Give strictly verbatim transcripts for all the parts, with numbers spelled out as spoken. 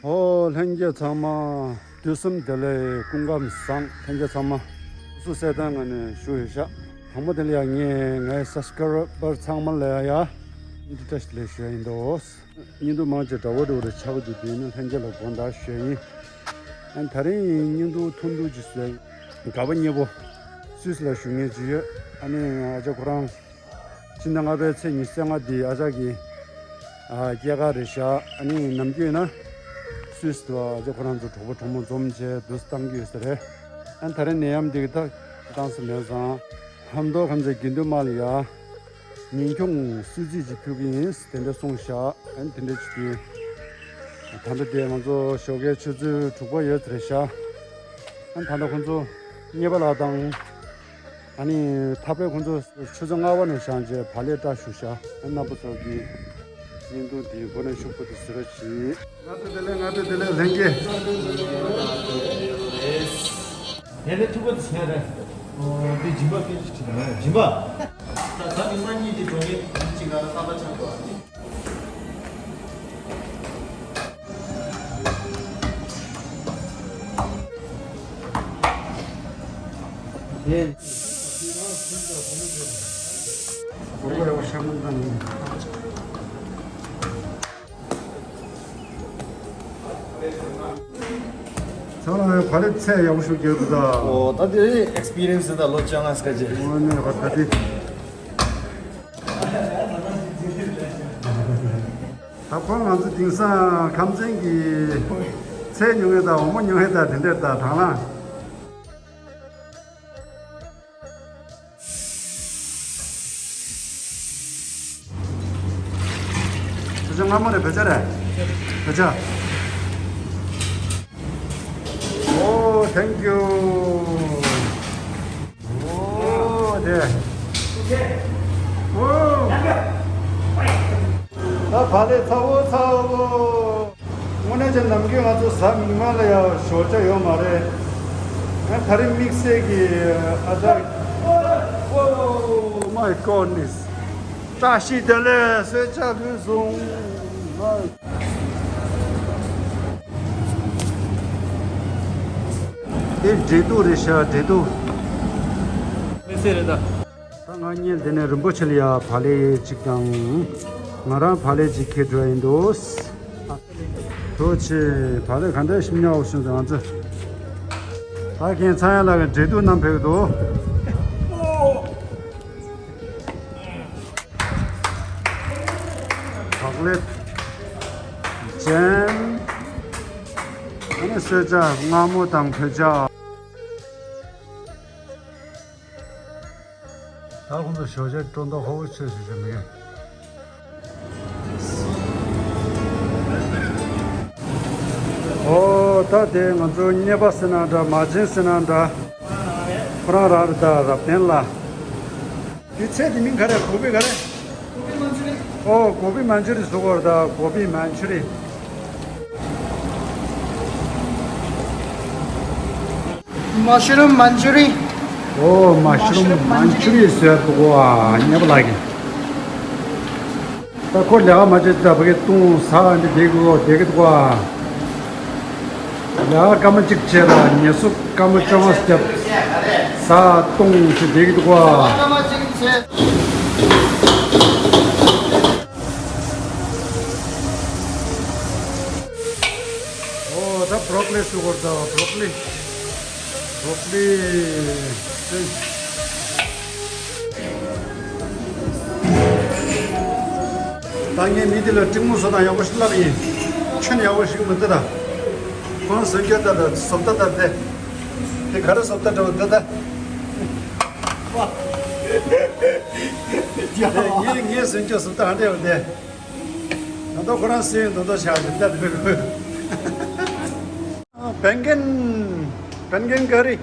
ཨོ་ལྷན་རྒྱས་ཚང་མ་དུས་གསུམ་བདེ་ལེགས། སྐུ་ཁམས་བཟང་། ལྷན་རྒྱས་ཚང་མ་སུ་གསལ་སྟོན་ངོས་ནས་ཞུ་ཡོད་ཤག་དང་པོ་དེ་ལ་ཡང་ངས་ངའི་སབ་སི་ཀ་རའི་བར་ཚང་མ་ལ་ཡང་བཀྲ་ཤིས་བདེ་ལེགས་ཞུ་ཡ་ཡིན་འདུག་བརྙན་ཐུང་མང་ཆེ་འདྲ་བོ་འདྲ་བོ་རེ་ཆགས་ཀྱི་འདུག་དེ་ནི་ལྷན་རྒྱས་ལ་དགོངས་དག་ཞུ་ཡ་ཡིན། ཨ་ནི་ད་རིང་བརྙན་ཐུང་ཐུང་ཐུང་ཅིག་བཟོས། དགའ་པ་མཉེས་པོ་སུད་སི་ལ་བཞུགས་མཁན་ཅིག་ཡོད། ཨ་ནི་ཨ་ཅག་ཁོ་རང་ཕྱི་ཟླ་ལྔ་པའི་ཚེས་ཉི་ཤུ་རྩ་ལྔ་འདི་ཨ་ཅག་གི་ཨ་སྐྱེས་སྐར་རེད་ཤག་ཨ་ནི་ནམ་རྒྱུན་ན་སུད་སི་དུ་ཨ་ཅག་ཁོ་རང་ཚོ་གྲོགས་པོ་གྲོགས་མོ་འཛོམས་བྱས་འདུ་བཏང་གི་ཡོད་ས་རེད། ཨ་ནི་ད་རིང་ནད་ཡམས་འདི་གི་ཐག་བཏང་ས་མེད་ཙང་ཧམ་མདོ་ཁམས་ཚན་དགེ་འདུན་དམངས་ལ་ཡ། ཉིན་གུང་གསོལ་ཚིགས་ཅིག་ཕུལ་གྱི་ཡིན་དེ་འདྲ་གསུངས་ཤག་ཨ་ནི་དེ་འདྲ་ཅིག་དུས། ད་ལྟ་དེ་ང་ཚོ་ཞོགས་ཀའི་ཆུ་ཚོད་དྲུག་པ་ཡོད་རེད་ཤག་ཨ་ནི་ད་ལྟ་ཁོང་ཚོ་གཉེར་པ་ལགས་དང་། ཨ་ནི་ཐག་པས་ཁོང་ཚོ་ཆུ་ཚོད་ལྔ་པ་ནས་བཞེངས་རྗེས་བག་ལེབ་སྐྲག་ཞུ་ཤག་ཨ་ནི་རྣམ་པ་ཚོ་གིས་བརྙན་ཐུང་འདིའི་མགོ་ནས་མཇུག་བར་དུ་གཟིགས་རོགས་གྱིས། ང་ཚོ་བདེ་ལེགས། ང་ཚོ་བདེ་ལེགས། ལྷན་རྒྱས། ངས་ནི་ཐུག་པ་དེ་བྱས་རེད། ཨོ། འདི་སྦྱིན་པ་སྐད་ཆ་དྲིས་ན་སྦྱིན་པ། ད་ད་མི་མ་གཉིས་དེ་འགྲོ་ངེས་གཅིག་ག་ལ་ས་པ་ཆགས་འགྲོ་ཨ་ནི། ཡེ། ཚང་མ་བག་ལེབ་ཚད་ཡག་པོ་ཞིག་རྒྱག་འདུག་ད། ཨོ་ད་དེ་ཨེག་སི་པི་རི་ཡན་སི་ད་ལོ་བཅོ་ལྔ་སྐད་ཆ། ཨོ་ནི་བ་ད་དེ། ད་ཁོང་ང་ཚོ་དེང་སང་ཁམས་ཚན་གྱི་ཚལ་ཉོ་མཁན་དང་འོ་མ་ཉོ་མཁན་དང་དེ་འདྲ་དང་དང་བླངས། བོད་ཇ་མངར་མོ་རེད། བོད་ཇ་རེད། བོད་ཇ། ཨོ། ཐེང་ཀིའུ། ཨོ། དེ། ཨོ། ད་བག་ལེབ་ཚ་བོ་ཚ་བོ། དངོས་གནས་བྱས་ནམ་རྒྱུན་ང་ཚོ་གཟའ་མིག་དམར་ལ་ཡང་ཞོགས་ཇ་ཡོད་མ་རེད། ཨ་ད་རེས་དམིགས་བསལ་གྱི་ཨ་ཅག Oh my goodness. བཀྲ་ཤིས་བདེ་ལེགས། གསོལ་ཇ་ཕུལ་སོང་། འདི་འབྲས་ཐུག་རེད་ཤག་འབྲས་ཐུག་དམིགས་བསལ་རེད་ད། ད་ང་གཉིས་འདི་ནས་རིན་པོ་ཆེ་ལ་ཡ་བག་ལེབ་གཅིག་དང་། ང་རང་བག་ལེབ་གཅིག་ཁྱེར་འགྲོ་ཡ་ཡིན་འདུག་ཐུགས་རྗེ་ཆེ། བག་ལེབ་ག་འདྲ་ཞིམ་ཉམས་པོ་བྱུང་སོང་ང་ཚོ། ད་ཁྱེད་ཚང་ཡ་ལ་འབྲས་ཐུག་བསྣམས་ཕེབས་འདུག་བག་ལེབ། ཇེམ། ཨ་ནི་གསོལ་ཇ་མངར་མོ་དང་བོད་ཇ། ད་ཁོང་ཚོ་ཞོགས་ཇ་སྤྲོ་མདོག་ཧོ་ཧོ་ཆོས་ཞུ་ཞུ་མི་ངན། ཨོ་ད་དེ་ང་ཚོ་གཉེར་པ་ཟེར་ན་འདྲ། མ་བྱན་ཟེར་ན་འདྲ། ཁོ་རང་རང་རེད་ད། རབ་བརྟན་ལགས། དེ་ཚལ་དེ་མིང་ག་རེ། གོ་བི་ག་རེ། ཨོ་གོ་བི་མན་ཆུ་རི་ཟེར་གོ་རེད་ད། གོ་བི་མན་ཆུ་རི། Mushroom Manchuri. ཨོ་མ་ཤ་རུམ་མན་ཆུ་རི་ཟེར་འདུག་གོ་ཨ། གཉེར་པ་ལགས་ཀྱིས། ད་ཁོ་ལས་ཀ་མ་བྱེད་ད་ཕ་གི་བཏུང་ཟ་འདི་བསྡད་གི་འདུག་བསྡད་གི་འདུག་གོ་ཨ། ལས་ཀ་སྐར་མ་གཅིག་བྱས་ལ་ཉེས་གསོག་སྐར་མ་བཅོ་ལྔ་བརྒྱབ། ཟ་བཏུང་ཟེར་བསྡད་གི་འདུག་གོ་ཨ། ཨོ་ད་བྷྲོ་ཀོ་ལི་ཟེར་གོ་རེད་ད། བྷྲོ་ཀོ་ལི། བྷྲོ་ཀོ་ལི། ད་ངས་མི་འདི་ལ་ཀྲིང་མོ་བཟོ་སྟངས་ཡག་པོ་ཞིག་བསླབས་ཡིན། ཁྱོན་ཡག་པོ་ཞིག་མི་འདུག་ད། ཁོང་བཟོ་རྒྱུ་ད་ད་བཟོ་ལྟ་ད་དེ། དེ་ག་རེ་བཟོ་ལྟ་འདྲ་བོ་འདུག་ད། ངས་ངས་བཟོ་རྒྱུ་བཟོ་ལྟ་ཧ་འདྲ་བ་དེ། ད་ལྟ་ཁོ་རང་སུ་ཡིན་མདོག་མདོག་བྱས་ཞིག་ལྟ་དེ་བས་ཁོས། བན་གན། བན་གན་ཀ་རི།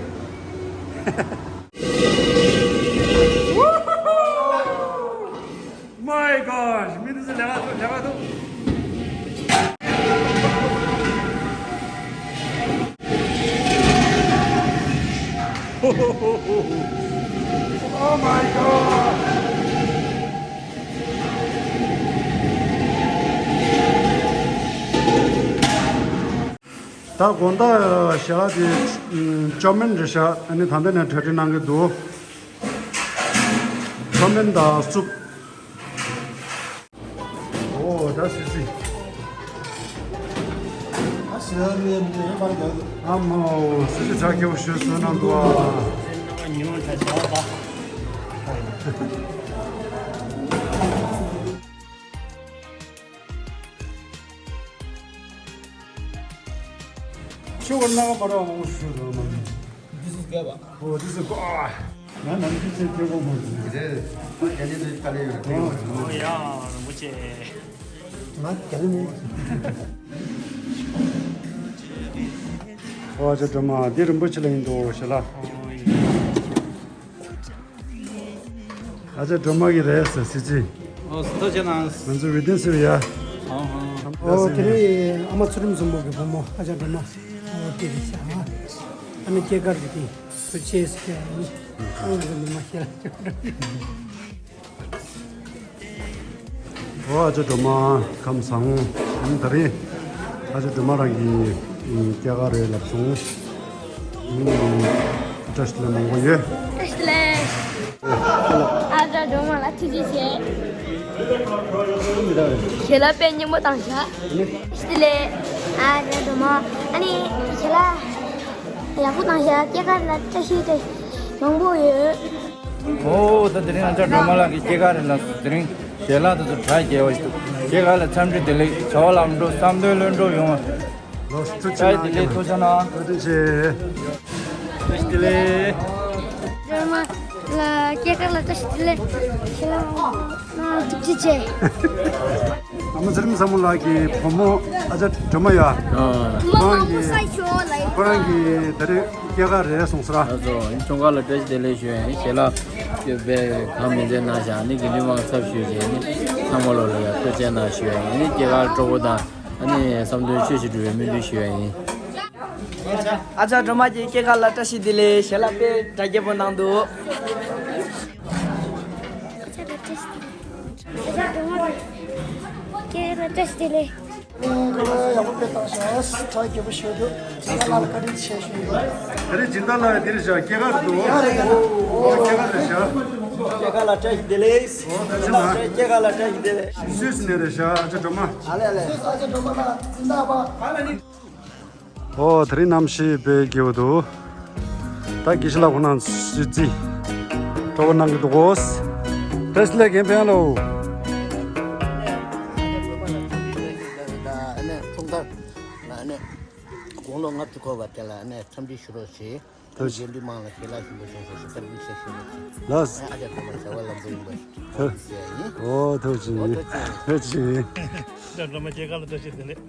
My gosh, མི་འདི་ཚོ་ལས་ཀ་ཐུབ། ལས་ཀ་ཐུབ། Oh my god. ད་དགོང་དག་ཞལ་ལག་དེ་ཅོ་མིན་རེད་ཤག་ཨ་ནི་ད་ལྟ་ནས་གྲ་སྒྲིག་གནང་གི་འདུག་ཅོ་མིན་དང་སུབ། ཨོ་ད་སི་སི། ཨ་མོ་སི་སི་ཁྲ་སྐྱོ་ཞུ་སོ་ན་འདུག་ཨ། ཁྱོད་ཀྱི་སྣང་བ་པར་བ་མང་པོ་ཞུ་རོགས་གནང་། This is Gaba. Oh, this is Gaba. ང་ནམ་རྒྱུན་ཆེན་ཐེ་གོ་མོ་ཟིན། རེད། ང་རྒྱ་ནི་འདི་དཀའ་ལས་ཡོད་རེད། ཨོ་ཡ། རིན་པོ་ཆེ། ང་རྒྱ་ནི་མོ། ཨོ་ཅེ་སྒྲོལ་མ་འདི་རིན་པོ་ཆེ་ལ་ཡིན་འདུག་ཞེ་ལ། ཨོ་ཡ། ཨ་ཅག་སྒྲོལ་མ་གི་རེད་ཟེར་སྲིད་ཅི། ཨོ་སི་ཐོ་ཅེ་ནང་། ང་ཚོ་བི་ཏིན་སི་རི་ཡ། ཨོ་ཧོ། ཨོ་དེ་རིང་ཨ་མ་ཚུལ་ཁྲིམས་བཟང་པོ་གི་བུ་མོ་ཨ་ཅག་སྒྲོལ་མ། ཨོ་དེ་རེད་ཤག་ཨ་ནི་སྐྱེས་སྐར་གྱི་དེ་ཚོ་ཆེ་སི་ཁེ་ཨ་ནི་ཨ་ང་ཚོ་མི་མ་ཤེས་ལ་ཅག་སྒྲོལ་མ། ཨོ་ཨ་ཅག་སྒྲོལ་མ་ཁམས་བཟང་། ཨ་ནི་ད་རེས་ཨ་ཅག་སྒྲོལ་མ་རང་གི་སྐྱེས་སྐར་རེད་ལབ་སོང་། བཀྲ་ཤིས་བདེ་ལེགས་མང་པོ་ཡོད། བཀྲ་ཤིས་བདེ་ལེགས། ཨ་ཅག་སྒྲོལ་མ་ལ་ཐུགས་རྗེ་ཆེ། ཞལ་ལག་དཔེ་སྙན་པོ་བཏང་ཤག་བཀྲ་ཤིས་བདེ་ལེགས། ཨ་ཅག་སྒྲོལ་མ། ཨ་ནི་ཞལ་ལག་ཡག་པོ་བཏང་ཤག་སྐྱེས་སྐར་ལ་བཀྲ་ཤིས་བདེ་ལེགས་མང་པོ་ཡོད། ཨོ་ད་དེ་རིང་ཨ་ཅག་སྒྲོལ་མ་ལགས་ཀྱི་སྐྱེས་སྐར་རེད་ལ། དེ་རིང་ཞལ་ལག་དེ་ཚོ་གྲ་རྒྱས་པ་ཞིག་འདུག་སྐྱེས་སྐར་ལ་འཚམས་འདྲི་བདེ་ལེགས། བྱ་བ་ལམ་འགྲོ་བསམ་དོན་ལྷུན་གྲུབ་ཡོང་བ། ལོ་ཐུགས་རྗེ་ཆེ་གནང་། བཀྲ་ཤིས་བདེ་ལེགས། ཐུགས་རྗེ་གནང་། བཀྲ་ཤིས་བདེ་ལེགས། བཀྲ་ཤིས་བདེ་ལེགས། སྒྲོལ་མ་ལགས་སྐྱེས་སྐར་ལ་བཀྲ་ཤིས་བདེ་ལེགས། ཞལ་ལག་ཐུགས་རྗེ་ཆེ། ཨ་མ་ཚུལ་ཁྲིམས་བཟང་པོ་ལགས་ཀྱི་བུ་མོ་ཨ་ཅག་སྒྲོལ་མ་ཡ། ཨ་མ་མང་པོ་ས་ཤོ་ལ་ཡིན། ཁོ་རང་གི་ད་རེས་སྐྱེས་སྐར་རེད་གསུངས་སོང་ར། ལགས་སོ། ཡིན། འཁྲུངས་སྐར་ལ་བཀྲ་ཤིས་བདེ་ལེགས་ཞུ་ཡ་ཡིན། ཞལ་ལག་ཅོ་བེ་གང་མི་མཛད་གནང་བཞག་ནི་དགེ་འདུན་མང་ཚབ་ཞུས་བྱས་ནི་ཚང་མ་ལོ་ལ་ཡ་ཐུགས་རྗེ་གནང་ཞུ་ཡ་ཡིན། ནི་སྐྱེས་སྐར་སྤྲོ་པོ་དང་ཨ་ནི་བསམ་དོན་ཆོས་ཀྱི་འགྲུབ་པའི་སྨོན་འདུན་ཞུ་ཡ་ཡིན། ཨ་ཅག་སྒྲོལ་མ་གི་སྐྱེས་སྐར་ལ་བཀྲ་ཤིས་བདེ་ལེགས། ཞལ་ལག་དཔེ་གྲ་རྒྱས་པོ་གནང་འདུག་ཨ་ཅག་སྒྲོལ་མ་གི་སྐྱེས་སྐར་ལ་བཀྲ་ཤིས་བདེ་ལེགས། ཁོ་ལ་ཡག་པོ་དཔེ་བཏང་ཤག་གྲ་རྒྱས་པོ་ཞེ་དྲག་ཨ་ཅག་ལགས་ལ་བཀའ་དྲིན་ཆེ་ཞུ་ཡིན། ད་རེས་སྦྱིན་བདག་ལགས་འདིར་བཞག་སྐྱེས་སྐར་འདུག་ཨོ་སྐྱེས་སྐར་རེད་ཤག་སྐྱེས་སྐར་ལ་བཀྲ་ཤིས་བདེ་ལེགས། ཨོ་ད་ཅི་ན། སྐྱེས་སྐར་ལ་བཀྲ་ཤིས་བདེ་ལེགས། སུད་སི་ནས་རེད་ཤག་ཨ་ཅག་སྒྲོལ་མ། ཨ་ལེ་ཨ་ལེ། སུད་སི་ཨ་ཅག་སྒྲོལ་མ་ལགས་སྦྱིན་བདག་པ། ཨོ་དེ་རིང་གནམ་གཤིས་དཔེ་སྐྱིད་པོ་འདུག་ད་དགེ་བཤེས་ལགས་ཁོང་རྣམ་སུད་སི། སྤྲོ་པོ་གནང་གི་འདུག་གོ་བཀྲ་ཤིས་བདེ་ལེགས། རྒན་ཕན་ལོ། ཨ་ནི་ཚོང་དར་ཨ་ནི་དགུང་ལོ་ལྔ་བཅུ་འཁོར་བ་དེ་ལ་ཨ་ནི་འཚམས་འདྲི་ཞུ་རོགས་བྱེད། ཐུགས་རྗེ་ཆེ། འདི་མང་ལ་ཞེ་ལ་ཞུ་འབོད་ཆུང་སོ་སོ་ལྟར་མི་ཤེས་ཤེས་མ་ཤེས། ལགས། ཨ་ཅག་ཐོག་མ་བྱ་བ་ལམ་བུ་ཡིན་པ་ཐུགས་རྗེ་ཆེ་ཡིན། ཨོ་ཐུགས་རྗེ་ཆེ། ཨོ་ཐུགས་རྗེ་ཆེ། ཐུགས་རྗེ་ཆེ། ད་སྒྲོལ་མ་སྐྱེས་སྐར་ལ་བཀྲ་ཤིས་བདེ་ལེགས།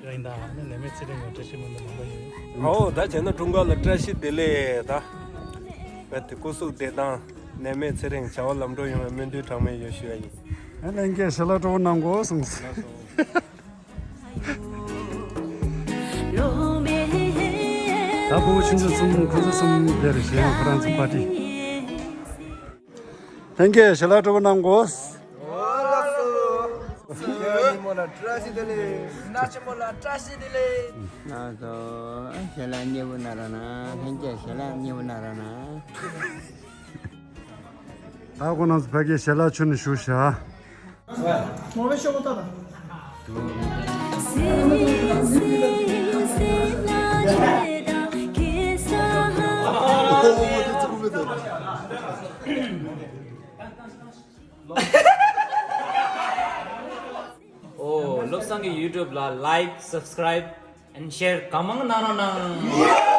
ཡིན་ད་ནི་ནད་མེད་ཚེ་རིང་ཡོང་བཀྲ་ཤིས་སྨོན་འདུན་མང་པོ་ཡོད། ཨོ་ད་བྱས་ན་འཁྲུངས་སྐར་ལ་བཀྲ་ཤིས་བདེ་ལེགས་ད། བས་དེ་སྐུ་གཟུགས་བདེ་ཐང་ནད་མེད་ཚེ་རིང་བྱ་བ་ལམ་འགྲོ་ཡོང་བའི་སྨོན་འདུན་གྲངས་མེད་ཡོད་ཞུ་བ་ཡིན། ཨ་ལྷན་རྒྱས་ཞལ་ལག་སྤྲོ་པོ་གནང་དགོས་གསུངས། ད་ཕྲུ་གུ་ཆུང་ཆུང་གསུམ་ཁོ་ཚོ་གསུམ་དེར་གཞན་ཁོ་རང་ཚོ་པར་ཊི། ལྷན་རྒྱས་ཞལ་ལག་སྤྲོ་པོ་གནང་དགོས། ལགས་སོ། ཞལ་ལག་མཉེས་པོ་གནང་རོགས་གནང་། ལྷན་རྒྱས་ཞལ་ལག་མཉེས་པོ་གནང་རོགས་གནང་། ད་ཁོ་རང་ཚོ་ཕ་གིའི་ཞལ་ལག་མཆོད་ནས་བཞུགས་ཤག་ཨོ། བློ་བཟང་གི་ཡུ་ཊུབ་ལ་ལའིཀ་སབ་སི་ཀ་རའིབ་ཨེན་ཤེར་གང་མང་གནང་རོགས་གནང་།